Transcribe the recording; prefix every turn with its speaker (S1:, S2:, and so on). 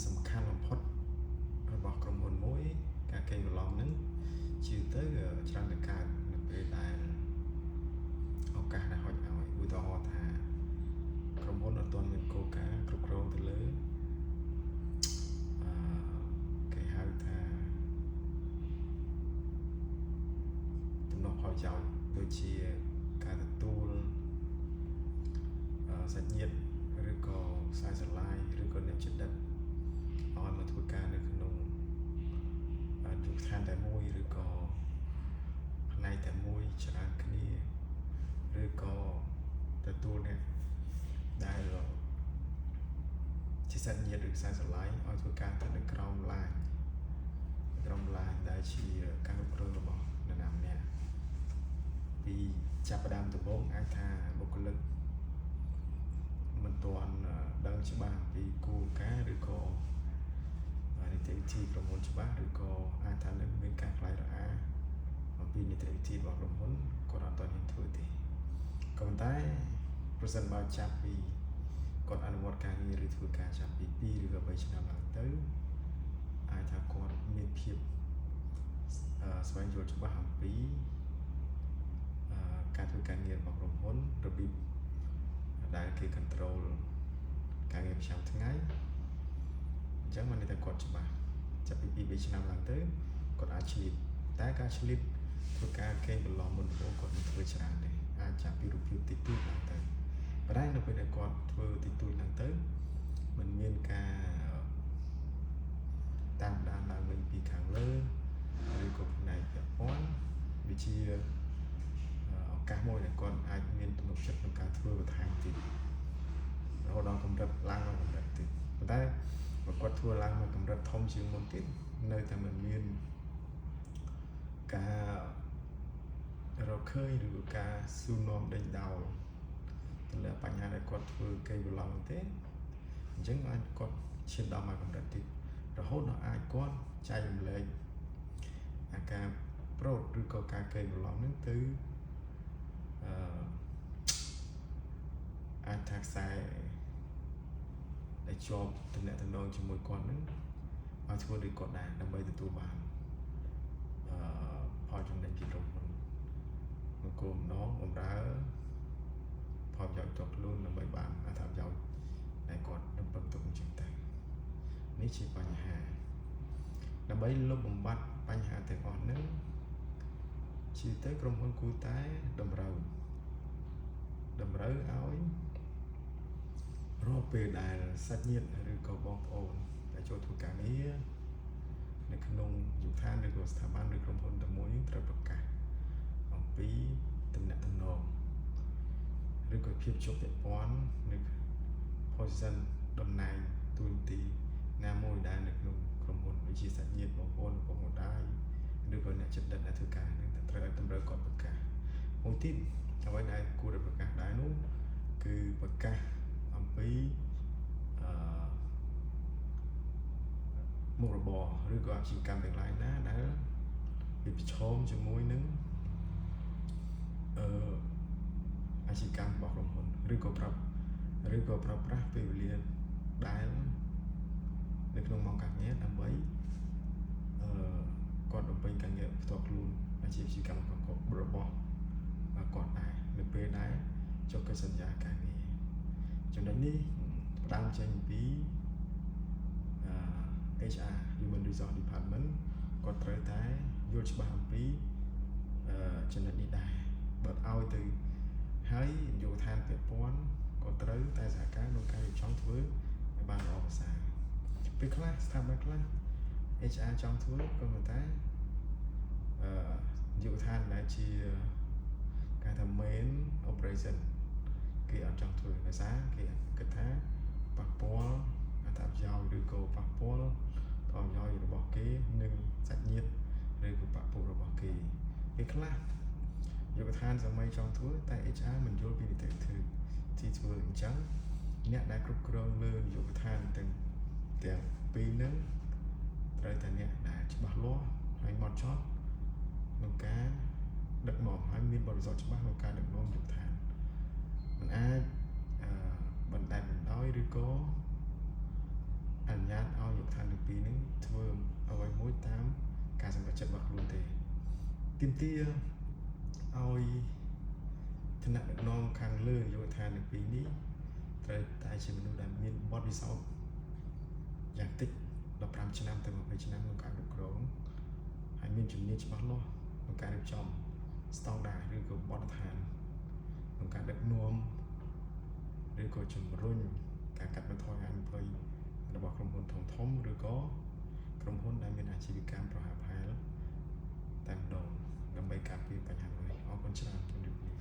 S1: សំខាន់បំផុតរបស់ក្រុមហ៊ុនមួយការកេងបន្លំហ្នឹងជាទៅច្រើនតែកើតនៅពេលដែលឱកាសដែលហុចឲ្យឧទាហរណ៍ថាក្រុមហ៊ុនអត់ទាន់មានគោលការណ៍គ្រប់គ្រងទៅលើអឺគេហៅថាទំនាស់ផលប្រយោជន៍ដូចជាការទទួលសាច់ញាតិឬក៏ខ្សែស្រឡាយឬក៏អ្នកជិតដិតឲ្យមកធ្វើការនៅក្នុងយុគឋានតែមួយឬក៏ផ្នែកតែមួយច្រើនគ្នាឬក៏ទទួលអ្នកដែលជាសាច់ញាតិឬខ្សែស្រឡាយឲ្យធ្វើការទៅនៅក្រោមឡាញដែលជាការគ្រប់គ្រងរបស់នរណាម្នាក់ពីចាប់ផ្ដើមដំបូងអាចថាបុគ្គលិកមិនទាន់ដឹងច្បាស់ពីគោលការណ៍ឬក៏នីតិវិធីក្រុមហ៊ុនច្បាស់ឬក៏អាចថានឹងមានការខ្លាចរអាអំពីនីតិវិធីរបស់ក្រុមហ៊ុនគាត់អត់ទាន់ហ៊ានធ្វើទេក៏ប៉ុន្តែប្រសិនបើចាប់ពីគាត់អនុវត្តការងារឬធ្វើការចាប់ពី2ឬក៏3ឆ្នាំឡើងទៅអាចថាគាត់មានភាពស្វែងយល់ច្បាស់អំពីការធ្វើការងាររបស់ក្រុមហ៊ុនរបៀបដែលគេ control ការងារប្រចាំថ្ងៃអញ្ចឹងមានន័យថាគាត់ច្បាស់ចាប់ពី2 3ឆ្នាំឡើងទៅគាត់អាចឆ្លៀតតែការឆ្លៀតធ្វើការកេងបន្លំមុនដំបូងគាត់មិនធ្វើច្រើនទេអាចចាប់ពីរូបភាពតិចតួចឡើងទៅប៉ុន្តែនៅពេលដែលគាត់ធ្វើតិចតួចឡើងទៅមិនមានការតាមដានឡើងវិញពីខាងលើឬក៏ផ្នែកពាក់ព័ន្ធវាជាឱកាសមួយដែលគាត់អាចមានទំនុកចិត្តក្នុងការធ្វើបន្ថែមទៀតរហូតដល់កម្រិតឡើងមកកម្រិតទៀតប៉ុន្តែបើគាត់ធ្វើឡើងមកកម្រិតធំជាងមុនទៀតនៅតែមិនមានការរកឃើញឬក៏ការស៊ូនាំដេញដោលទៅលើបញ្ហាដែលគាត់ធ្វើកេងបន្លំទេអញ្ចឹងអាចគាត់ឈានដល់មកកម្រិតទៀតរហូតដល់អាចគាត់ចែករំលែកអាការប្រោតឬក៏ការកេងបន្លំហ្នឹងទៅអឺអាចថាខ្សែដែលជាប់តំណែងជាមួយគាត់ហ្នឹងឲ្យធ្វើដូចគាត់ដែរដើម្បីទទួលបានផលចំណេញពីក្រុមហ៊ុនមកគោលបំណងបម្រើផលប្រយោជន៍ផ្ទាល់ខ្លួនដើម្បីបានអត្ថប្រយោជន៍ដែលគាត់រំពឹងទុកអញ្ចឹងទៅនេះជាបញ្ហាដើម្បីលុបបំបាត់បញ្ហាទាំងអស់ហ្នឹងជាទៅក្រុមហ៊ុនគួរតែតម្រូវឲ្យរាល់ពេលដែលសាច់ញាតិឬក៏បងប្អូនដែលចូលធ្វើការងារនៅក្នុងយុគឋានឬក៏ស្ថាប័នឬក្រុមហ៊ុនតែមួយត្រូវប្រកាសអំពីទំនាក់ទំនងឬក៏ភាពជាប់ពាក់ព័ន្ធឬ position តំណែងតួនាទីណាមួយដែលនៅក្នុងក្រុមហ៊ុនដូចជាសាច់ញាតិបងប្អូនឪពុកម្ដាយឬក៏អ្នកជិតដិតដែលធ្វើការហ្នឹងត្រូវឲ្យតម្រូវគាត់ប្រកាសមួយទៀតអ្វីដែលគួរតែប្រកាសដែរនោះគឺប្រកាសអំពីមុខរបរឬក៏អាជីវកម្មទាំងឡាយណាដែលវាប្រឈមជាមួយនឹងអាជីវកម្មរបស់ក្រុមហ៊ុនឬក៏ប្រើប្រាស់ពេលវេលាដែលនៅក្នុងម៉ោងការងារដើម្បីគាត់បំពេញការងារផ្ទាល់ខ្លួនអាជីវកម្មរបស់គាត់ដែរនៅពេលដែលចុះកិច្ចសន្យាការងារចំណុចនេះផ្ដើមចេញពីHR Human Resource Department គាត់ត្រូវតែយល់ច្បាស់អំពីចំណុចនេះដែរបើឲ្យទៅហើយយោឋានពាក់ព័ន្ធក៏ត្រូវតែសហការក្នុងការរៀបចំធ្វើឲ្យបានល្អប្រសើរពេលខ្លះស្ថាប័នខ្លះ HR ចង់ធ្វើក៏ប៉ុន្តែយោឋានដែលជាគេថា main operation គេអត់ចង់ធ្វើដោយសារគេគិតថាប៉ះពាល់អត្ថប្រយោជន៍ឬក៏ប៉ះពាល់ផលប្រយោជន៍របស់គេនិងសាច់ញាតិឬក៏បពុរបស់គេពេលខ្លះយោឋានសម័យចង់ធ្វើតែ HR មិនយល់ពីនីតិវិធីទីធ្វើអញ្ចឹងអ្នកដែលគ្រប់គ្រងលើយោឋានទាំងពីរហ្នឹងត្រូវតែអ្នកដែលច្បាស់លាស់ហើយម៉ត់ចត់ក្នុងការដឹកនាំហើយមានបទពិសោធន៍ច្បាស់ក្នុងការដឹកនាំយោឋានមិនអាចបណ្តែតបណ្ដោយឬក៏អនុញ្ញាតឲ្យ យកឋានទាំងពីរហ្នឹងធ្វើអ្វីមួយតាមការសម្រេចចិត្តរបស់ខ្លួនទេទាមទារឲ្យឋានៈដឹកនាំខាងលើនាយកដ្ឋានទាំងពីរនេះត្រូវតែជាមនុស្សដែលមានបទពិសោធន៍យ៉ាងតិច15ឆ្នាំទៅ20ឆ្នាំក្នុងការគ្រប់គ្រងហើយមានជំនាញច្បាស់លាស់ក្នុងការរៀបចំស្តង់ដារឬក៏បទដ្ឋានក្នុងការដឹកនាំឬក៏ជំរុញការកាត់បន្ថយហានិភ័យរបស់ក្រុមហ៊ុនធំធំឬក៏ក្រុមហ៊ុនដែលមានអាជីវកម្មប្រហាក់ប្រហែលតែម្ដងដើម្បីការពារបញ្ហានេះអរគុណច្រើនជម្រាបលា។